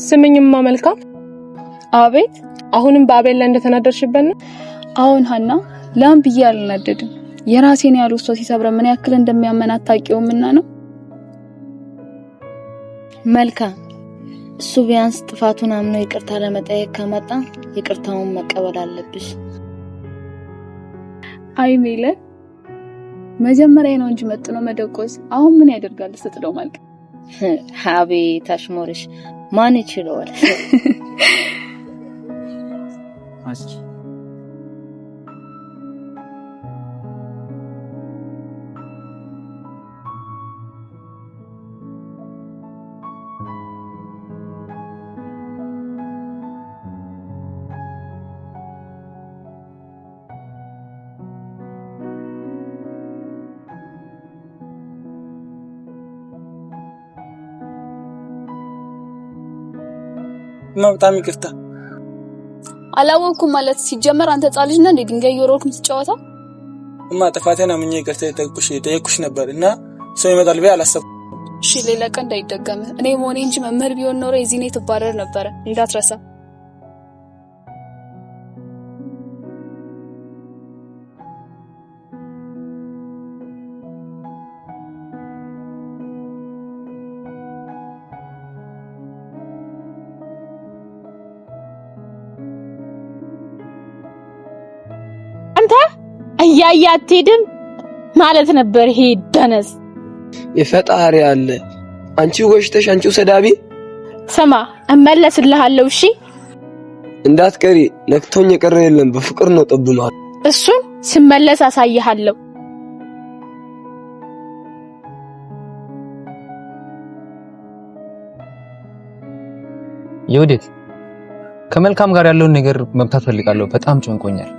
ስምኝማ መልካም። አቤት። አሁንም በአቤል ላይ እንደተናደርሽበት ነው? አሁን ሀና ላም ብዬ አልናደድም። የራሴን ያህል እሷ ሲሰብረ ምን ያክል እንደሚያመን አታውቂውምና ነው። መልካም፣ እሱ ቢያንስ ጥፋቱን አምኖ ይቅርታ ለመጠየቅ ከመጣ ይቅርታውን መቀበል አለብሽ። አይ ሜለን፣ መጀመሪያ ነው እንጂ መጥኖ መደቆስ። አሁን ምን ያደርጋል ስጥለው ማልቀስ። አቤት አሽሙርሽ ማን ይችለዋል? እስኪ እማ በጣም ይቅርታ። አላወቅኩም ማለት ሲጀመር አንተ ሕፃን ልጅ ነህ እንዴ? ድንጋይ እየወረወርክ የምትጫወተው? እማ ጥፋቴን አምኜ ይቅርታ የጠየቅኩሽ ነበር እና ሰው ይመጣል ብዬ አላሰብኩም። እሺ ሌላ ቀን እንዳይደገም። እኔ መሆኔ እንጂ መምህር ቢሆን ኖሮ የዚህኔ ትባረር ነበረ። እንዳትረሳ። አንተ እያየ አትሄድም ማለት ነበር። ይሄ ደነዝ የፈጣሪ አለ። አንቺው ጎሽተሽ አንቺው ሰዳቢ። ስማ እመለስልሃለሁ። እሺ እንዳትቀሪ። ነክቶኝ የቀረ የለም። በፍቅር ነው ጠብ ማለት። እሱን ስመለስ አሳይሃለሁ። የወዴት ከመልካም ጋር ያለውን ነገር መምታት ፈልጋለሁ። በጣም ጨንቆኛል።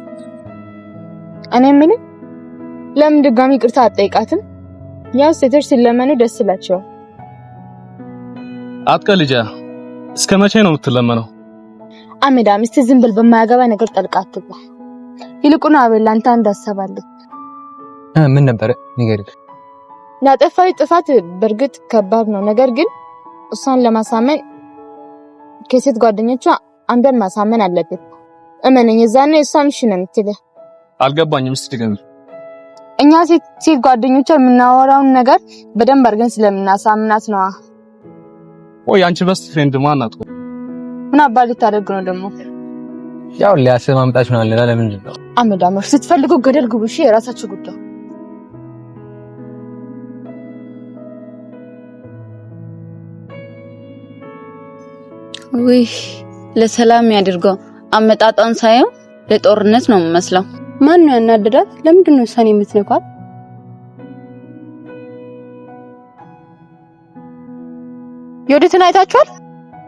እኔ ምን ለምን ድጋሚ ይቅርታ አትጠይቃትም? ያው ሴቶች ሲለመኑ ደስ ይላቸዋል። አትቀልጃ። እስከ መቼ ነው የምትለመነው? አሜዳ ሚስት ዝም ብል በማያገባ ነገር ጠልቃ አትግባ። ይልቁን አቤል አንተ አንድ ሀሳብ አለኝ። ምን ነበረ ንገሪኝ። ያጠፋው ጥፋት በእርግጥ ከባድ ነው። ነገር ግን እሷን ለማሳመን ከሴት ጓደኞቿ አንዷን ማሳመን አለብን። እመነኝ፣ የዛኔ እሷም እሺ ነው የምትልህ። አልገባኝም። እስቲ ድገሚ። እኛ ሴት ጓደኞቿ የምናወራውን ነገር በደንብ አድርገን ስለምናሳምናት ነዋ። ቆይ አንቺ best friend ማን ናት? ምን አባ ልታደርግ ነው ደግሞ? ያው ሊያሰማምጣች ነው አለና ለምንድን ነው አመዳመር? ስትፈልጉ ገደል ግቡ። እሺ፣ የራሳችሁ ጉዳይ። ውይ ለሰላም ያድርገው። አመጣጧን ሳየው ለጦርነት ነው የምመስለው። ማን ነው ያናደዳት? ለምንድን ነው እሷን የምትነኳት? ዮዲትን አይታችኋል?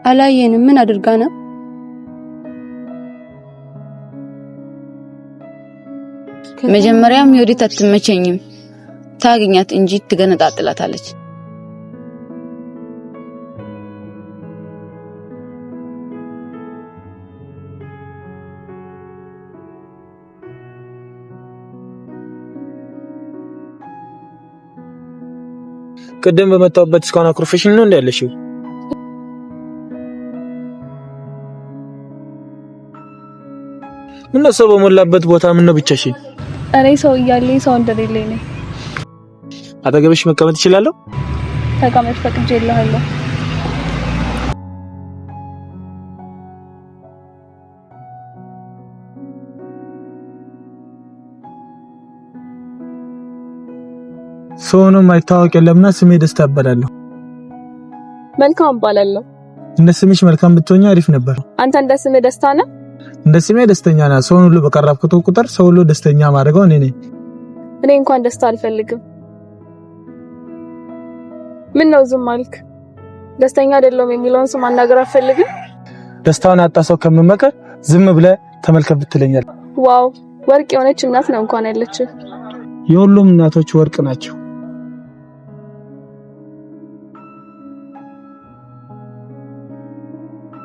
አላየንም። ምን አድርጋ ነው? መጀመሪያም ዮዲት አትመቸኝም። ታገኛት እንጂ ትገነጣጥላታለች። ቅድም በመጣሁበት እስካሁን አኩርፈሽኝ ነው እንዴ ያለሽው? ምነው ሰው በሞላበት ቦታ ምነው ብቻሽን? እኔ ሰው እያለኝ ሰው እንደሌለኝ ነኝ። አጠገብሽ መቀመጥ እችላለሁ? ተቀመጥ፣ ፈቅጄልሃለሁ። ሰው ሆኖ የማይታወቅ የለምና ስሜ ደስታ እባላለሁ። መልካም እባላለሁ። እንደ ስምሽ መልካም ብትሆኚ አሪፍ ነበር። አንተ እንደ ስምህ ደስታ ነህ? እንደ ስሜ ደስተኛ ናት። ሰውን ሁሉ በቀረብኩት ቁጥር ሰው ሁሉ ደስተኛ ማድረገው እኔ ነኝ። እኔ እንኳን ደስታ አልፈልግም። ምን ነው ዝም አልክ? ደስተኛ አይደለሁም የሚለውን ስም ማናገር አልፈልግም። ደስታውን አጣ ሰው ከምመከር ዝም ብለህ ተመልከት ብትለኛል። Wow ወርቅ የሆነች እናት ነው እንኳን ያለችህ። የሁሉም እናቶች ወርቅ ናቸው።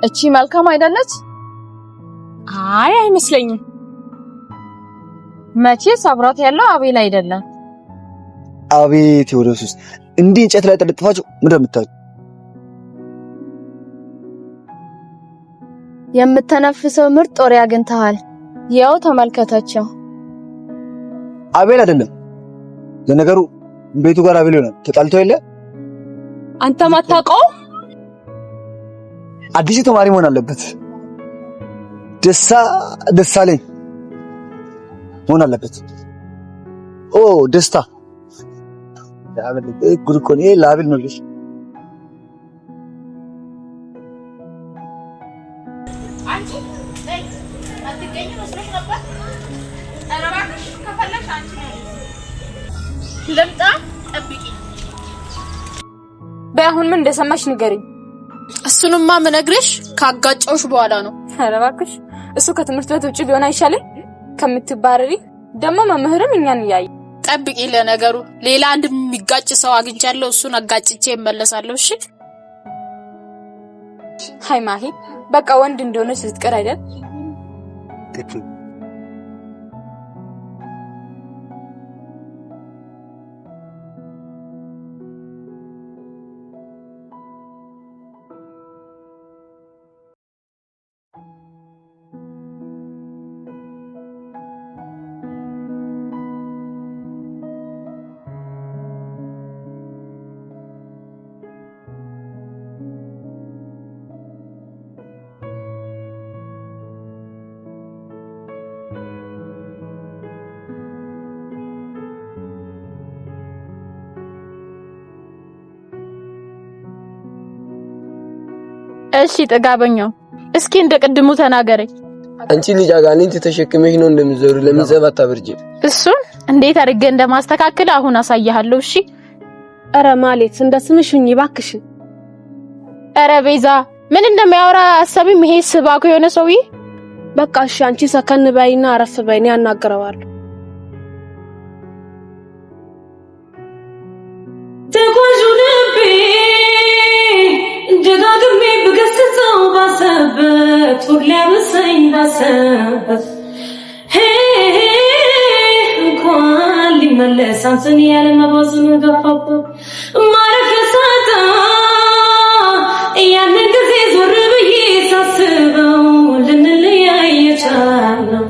እቺ መልካም አይደለች? አይ አይመስለኝም። መቼስ አብሯት ያለው አቤል አይደለም። አቤት የወደ ሱስ! እንዲህ እንጨት ላይ ተለጥፋችሁ ምንድን ነው የምታዩት? የምተነፍሰው ምርጥ ወሬ አግኝተሃል። ያው ተመልከታቸው። አቤል አይደለም። ለነገሩ ቤቱ ጋር አቤል ይሆናል። ተጣልቶ የለ። አንተ ማታውቀው አዲሱ ተማሪ መሆን አለበት። ደሳ ደሳለኝ መሆን አለበት። ኦ ደስታ ጉድ እኮ ነው። ይሄ ለአቤል ነው። ልምጣ፣ ጠብቂ። በይ አሁን ምን እንደሰማሽ ንገሪኝ። እሱንማ ምነግርሽ ካጋጨውሽ በኋላ ነው። ኧረ እባክሽ እሱ ከትምህርት ቤት ውጭ ቢሆን አይሻልም ከምትባረሪ? ደግሞ መምህርም እኛን እያየ። ጠብቂ። ለነገሩ ሌላ አንድ የሚጋጭ ሰው አግኝቻለሁ። እሱን አጋጭቼ እመለሳለሁ። እሺ። ሃይ ማሂ፣ በቃ ወንድ እንደሆነች ልትቀር አይደል? እሺ ጥጋበኛው፣ እስኪ እንደ ቅድሙ ተናገረኝ። አንቺ ልጅ አጋንንት ተሸክመሽ ነው እንደምትዞሩ። ለምን ዘብ አታበርጂ? እሱን እንዴት አድርጌ እንደማስተካከል አሁን አሳይሃለሁ። እሺ። ኧረ ማሌት እንደ ስምሽ ሁኚ እባክሽን። ኧረ ቤዛ ምን እንደሚያወራ አሰቢም። ይሄ ስባኩ የሆነ ሰውዬ። በቃ እሺ፣ አንቺ ሰከን በይና አረፍ በይ፣ እኔ አናግረዋለሁ። ተጓዡ ልቤ ደጋግሜ ብገስጸው ባሰበት ሁሌ አብሰኝ ባሰበት እንኳን ሊመለስ አንተን ያለ መባዘን ገፋበት ማረፊያ ሳጣ ያንን ጊዜ ዞር ብዬ ሳስበው ልንለያይ የቻልነው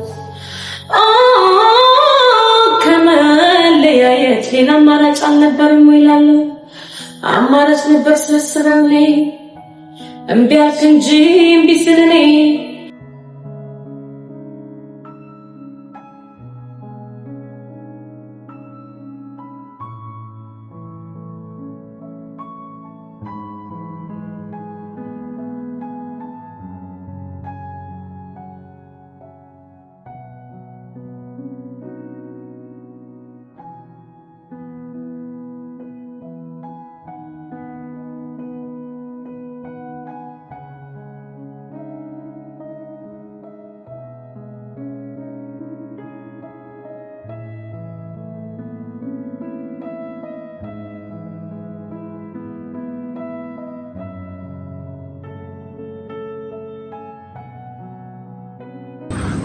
ከመለያየት ሌላ አማራጭ አልነበርም ወይ እላለሁ። አማራጭ ነበር ሳስበው እኔ እምቢ አልክ እንጂ እምቢ ስል እኔ።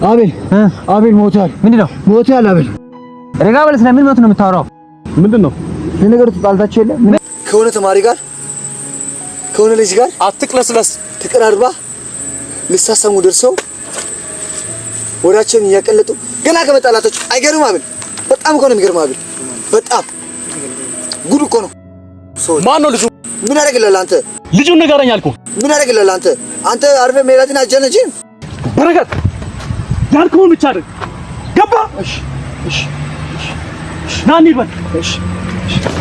አቤል አቤል ሞቷል። ምንድን ነው ሞቷል? አቤል ረጋ በል። ስለምን ሞት ነው የምታወራው? ምንድን ነው? ለነገሩ ተጣልታችሁ የለ ከሆነ ተማሪ ጋር ከሆነ ልጅ ጋር አትቅለስለስ። ተቀራርባ ሊሳሳሙ ደርሰው ወሬያቸውን እያቀለጡ ገና ከመጣላታቸው አይገርም? አቤል በጣም እኮ ነው የሚገርመው። አቤል በጣም ጉድ እኮ ነው። ማን ነው ልጁ? ምን ያደርግልሃል አንተ? ልጁን ንገረኝ አልኩህ። ምን ያደርግልሃል አንተ? አንተ አርፈህ ሜላትን አጀነጅን። በረከት ያልኩህን ብቻ አድርግ። ገባ? እሺ፣ እሺ፣ ና እንሂድ በል። እሺ፣ እሺ።